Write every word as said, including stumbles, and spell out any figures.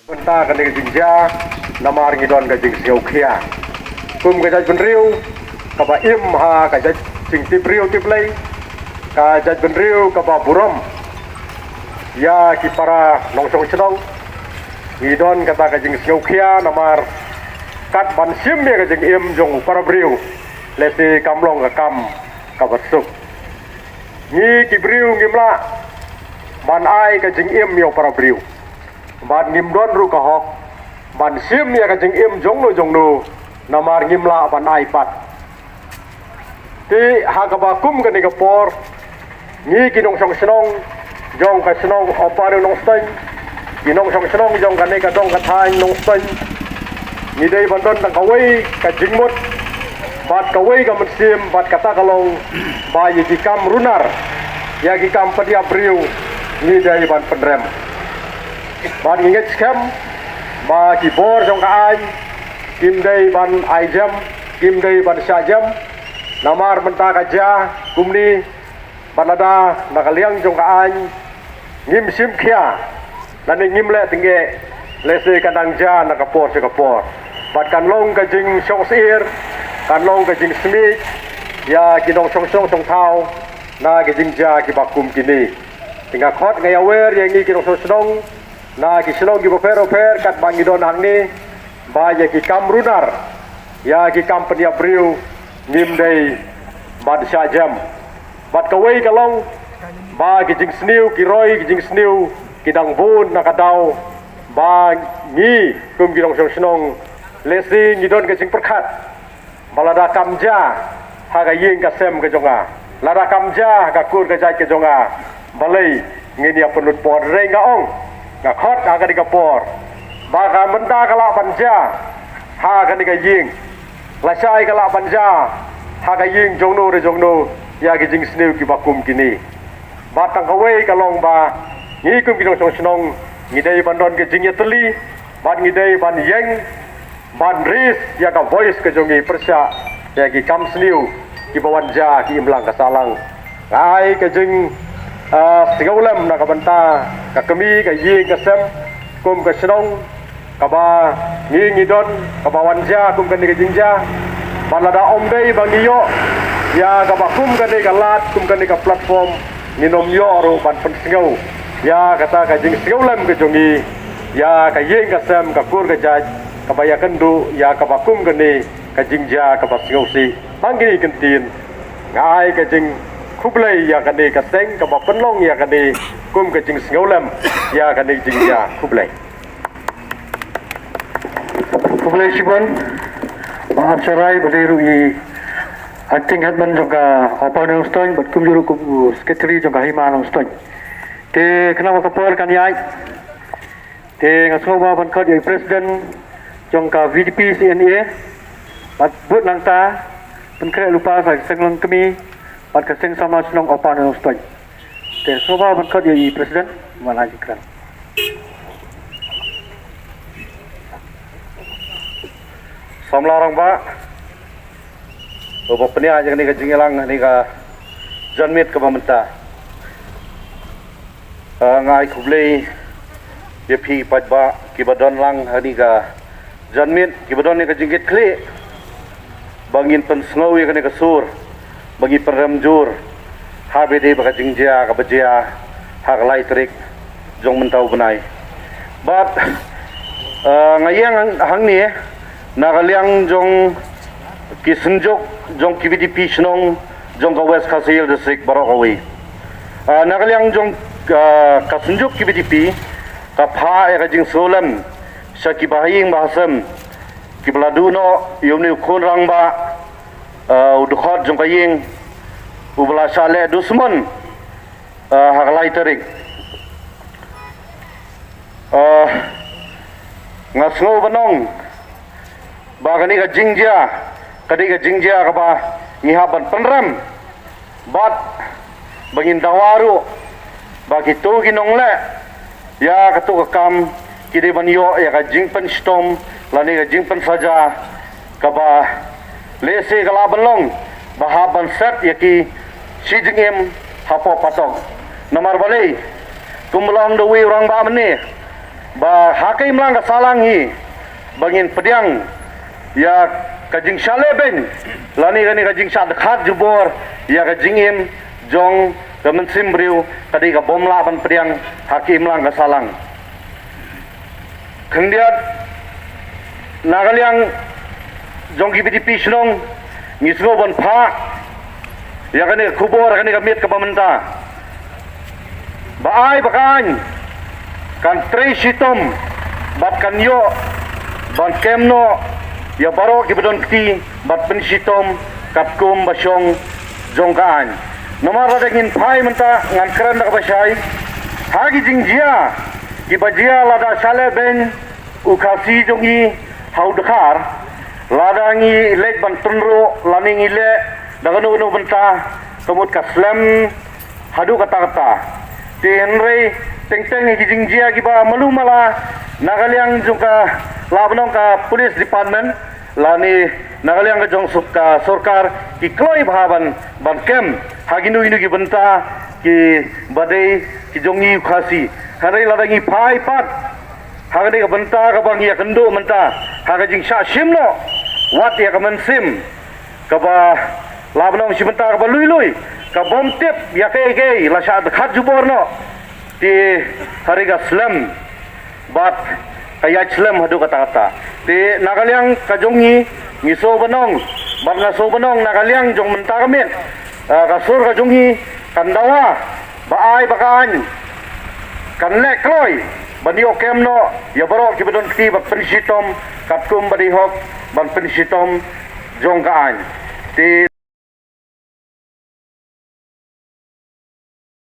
Mynta kane ka jingjia, namar ngi don ka jingsngewkhia. Kum ka jaitbynriew kaba im ha ka jait jingtip briew tip Blei, ka jaitbynriew kaba burom ïa ki para nongshong shnong, ngi don kata ka jingsngewkhia namar kat ban shim ïa ka jingim jong u para briew, lehse kam long ka kam kaba suk. Ngi ki briew ngim lah ban ai ka jingim ïa u para briew. Bad ngim don ruh ka hok ban shim ïa ka jingim jongno jongno, namar ngim lah ban ai pat. Te ha kaba kum kane ka por, ngi ki nongshong shnong jong ka shnong Upper New Nongstoiñ, ki nongshong shnong jong kane ka dong ka thaiñ Nongstoiñ, ngi dei ban don tang kawei ka jingmut bad kawei ka mynsiem, bad kata ka long ba ïa ki kam runar, ïa ki kam pynïap briew, ngi dei ban pynrem. Bad ngi ngeit skhem ba ki bor jong ka aiñ kim dei ban ai jem, kim dei ban shah jem. Namar mynta ka jia kumne, bad lada na ka liang jong ka aiñ ngim shim khia lane ngim leh tyngeh, lehse kan dang jia na ka por sha ka por. Bad kan long ka jingshoh syier, kan long ka jingsmit ïa ki nongshong shnong shong thaw na ki jingjia kiba kum kine. Te nga khot nga ïawer ïa ngi ki nongshong shnong na ki shnong kiba pher pher katba ngi don hangne, ba ïa ki kam runar, ïa ki kam pynïap briew, ngim dei ban shah jem. Bad kawei ka long ba ki jingsniew, ki roi ki jingsniew ki dang bun na ka daw ba ngi kum ki nongshong shnong, lehse ngi don ka jingpyrkhat ba lada kam jia ha ka ïing ka sem ka jong nga, lada kam jia ha ka kur ka jait ka jong nga, balei ngin ïa pynlut por? Hynrei nga ong, nga khot ha kane ka por ba ka mynta ka lah ban jia ha kane ka ïing, lashai ka lah ban jia ha ka ïing jongno re jongno ïa ki jingsniew kiba kum kine. Bad tang kawei ka long ba ngi kum ki nongshong shnong ngi dei ban don ka jingïatylli, bad ngi dei ban ïeng ban raise ïa ka voice ka jong ngi pyrshah ïa ki kam sniew kiba wan jia, ki imlang ka sahlang. Nga ai ka jing, ah, sngewlem na ka bynta ka kmie ka ïing ka sem kum ka shnong kaba ngi ngi don kaba wan jia kum kane ka jingjia. Bad lada ym dei ba ngi ïoh ïa kaba kum kane ka lad, kum kane ka platform, ngin ym ïoh ruh ban pynsngew ïa kata ka jingsngewlem ka jong ngi ïa ka ïing ka sem, ka kur ka jait, kaba ïakynduh ïa kaba kum kane ka jingjia kaba sngewsih. Tang kine ki kyntien, nga ai ka jingkhublei ïa kane ka seng kaba pynlong ïa kane kum ka jingsngewlem ïa kane ka jingjia. Khublei. Khublei shibun Bah Ap Sharai, ba dei ruh i acting headman jong ka Upper Nongstoiñ, bad kumjuh ruh kum u secretary jong ka Hima Nongstoiñ. Te khnang ba ka por kan ïaid, te nga sngewbha ban khot ïa i president jong ka V D P C N A, bad bud nangta pynkhreh lypa sha ka seng longkmie bad ka seng samla shnong Upper Nongstoiñ. Te sngewbha ban khot ïa i president, man ha jingkren. Samla rangbah, uba pynïaid ïa kane ka jingïalang, kane ka janmiet kaba mynta. Ah, nga ai khublei ïa phi paidbah kiba don lang ha kane ka janmiet, kiba don ïa ka jingkitkhlieh ba ngin pynsngew ïa kane ka sur, ba ngin pynrem jur ha ba dei ba ka jingjia kaba jia ha ka lai tarik jong mynta u bnai. Bad, ah, nga ïeng hang, hangne na ka liang jong ki synjuk jong ki V D P shnong jong ka West Khasi Hills District baroh kawei. Ah, na ka liang jong, ah, ka synjuk ki V D P, ka phah ïa ka jingsngewlem sha ki bahaïing bahasem kiba la duh noh ïa une u khun rangbah, ah, u dkhot jong ka ïing, uba la shah leh dusmon, ah, ha ka lai tarik. Ah, nga sngew ban ong ba kane ka jingjia ka dei ka jingjia kaba ngi hap ban pynrem, bad ba ngin dawa ruh ba kito ki nongleh ïa kato ka kam ki dei ban ïoh ïa ka jingpynshitom lane ka jingpynsaja kaba lehse ka lah ban long ba hap ban set ïa ki shi jingim hapoh patok. Namar balei? Kumba la ong da uwei u rangbah mynne, ba ha ka imlang ka sahlang hi ba ngin pdiang ïa ka jingshah lehbeiñ lane kane ka jingshah dkhar jubor ïa ka jingim jong ka mynsiem briew ka dei kaba ym lah ban pdiang ha ka imlang ka sahlang. Khyndiat na ka liang jong ki VDP shnong ngi sngew ban phah ïa kane ka khubor, kane ka miet kaba mynta. Ba ai ba ka aiñ kan trei shitom bad kan ïoh ban kem noh ïa baroh kiba don kti bad pynshitom katkum ba shong jong ka aiñ. Namar lada ngin phai mynta ngan kren da kaba shai ha ki jingjia kiba jia lada shah lehbeiñ u Khasi jong ngi ha u dkhar, lada ngi leit ban tynruh lane ngi leh da kano kano bynta ka mut ka slem haduh katta katta. Te hynrei teng teng ki jingjia kiba malu mala na ka liang jong ka, lah ban ong, ka police department lane na ka liang ka jong suk-, ka sorkar ki kloi bha ban, ban kem ha kino kino ki bynta kiba dei ki jong ngi u Khasi. Hynrei lada ngi phai pat ha kane ka bynta kaba ngi ïakynduh mynta ha ka jingshah shim noh wat ïa ka mynsiem kaba, lah ban ong, shi bynta kaba lui lui, ka bym tip ïa kaei kaei, la shah dkhar jubor noh. Te hynrei ka slem bad ka ïaid slem haduh katta katta. Te na ka liang ka jong ngi, ngi sngew ban ong bad nga sngew ban ong na ka liang jong mynta ka miet, ah, ka sur ka jong ngi kan dawa ba ai ba ka aiñ kan leh kloi ban ïoh kem noh ïa baroh kiba don kti bad pynshitom katkum ba dei hok ban pynshitom jong ka aiñ. Te